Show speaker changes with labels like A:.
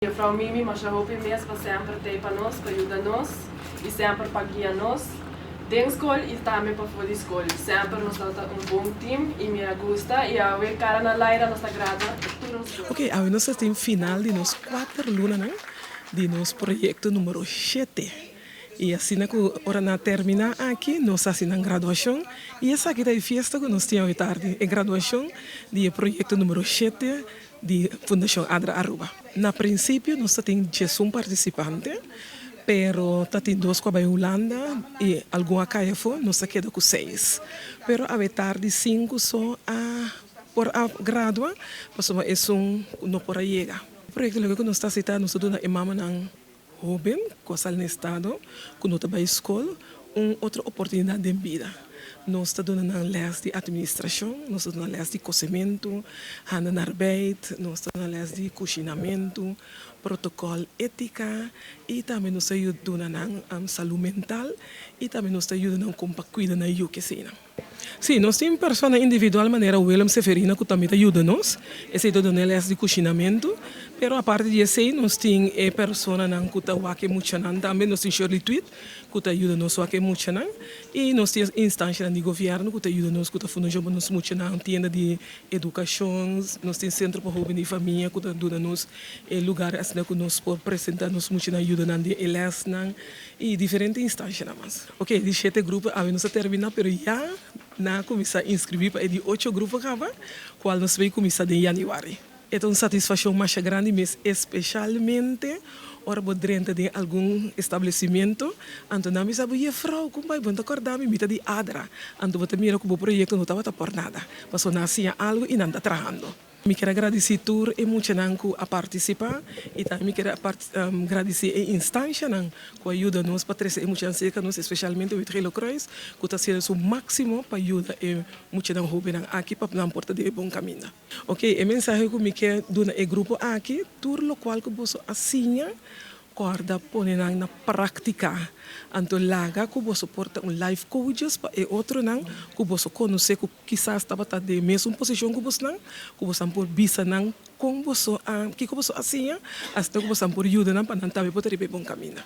A: Juffrouw Mimi, masha hopi mes pa semper t'ey pa nos, pa yuda nos y semper pa guia nos den scol y tambe pafo di scol. Semper nos tabata un bon team y mi a gusta y awe cara na laira nos ta gradua tur nos grupo.
B: Ok, awe nos ta tin final di nos kuater lunanan di nos proyecto numero shete. Y asina cu ora nan a termina aki nos a haci nan graduacion y esaki ta e fiesta cu nos tin awe tardi, e graduacion di e proyecto numero shete di Fundacion Adra Aruba. Na principio nos ta tin diesun participante, pero ta tin dos cu a bay Hulanda y algun a cay afo, nos a keda cu seis. Pero awe tardi sinku so a por a gradua pasobra esun no por a yega. E proyecto loke cu nos ta haci ta nos ta duna e mamanan Hoben ku a sali na estado ku no ta bai skol un otro oportunidat den bida. Nos ta duna nan lès di atministrashon, nos ta duna lès di kosementu, handenarbeid, nos ta duna lès di kushinamentu, protokòl étika i tambe nos ta duna nan salú mental i tambe nos ta yuda nan kon pa kuida nan yu keseinan. Sí, nos tin persona individual manera Willem Severina ku tambe ta yuda nos. Esei ta duna e lès di kushinamentu. Pero aparte di esei nos tin e personanan ku ta wak e muchanan tambe. Nos tin Shirley Tweed ku ta yuda nos wak e muchanan. I nos tin instanshanan di gobièrnu ku ta yuda nos ku ta Fundashon pa nos muchanan, tienda di edukashon. Nos tin Sentro pa Hoben i Famia ku ta duna nos e lugar asina ku nos por presentá nos muchanan, yuda nan den e lèsnan i diferente instanshanan mas. Ok, di shete grupo awe nos a termina pero ya nan a cuminsa inscribi pa e di ocho grupo caba cual nos bay cuminsa den januari. E ta un satisfaccion masha grandi mes especialmente ora bo drenta den algun establecimiento anto nan bisa bo jefrouw con bay bo no ta corda mi, mi ta di Adra anto bo ta mira cu bo proyecto no tabata por nada pasobra nan a siña algo y nan ta trahando. Mi kier a gradisí tur e muchanan ku a partisipá i tambe mi kier a gradisí e instanshanan ku a yuda nos pa trese e muchanan serka nos, espeshalmente Wit Gele Kruis ku ta hasiendo su máksimo pa yuda e muchanan hóbennan aki pa nan por ta den e bon kaminda. Oke, e mensahe ku mi ke duna e grupo aki, tur lokual ku boso a siña, Kòrda pone nan na práktika. Anto laga ku boso por ta un life coaches pa e otronan ku boso konosé ku kisas tabata den e mesun posishon ku bosnan, ku bosan por bisa nan kon boso a, kiko boso a siña, asina ku bosan por yuda nan pa nan tambe por ta riba e bon kaminda.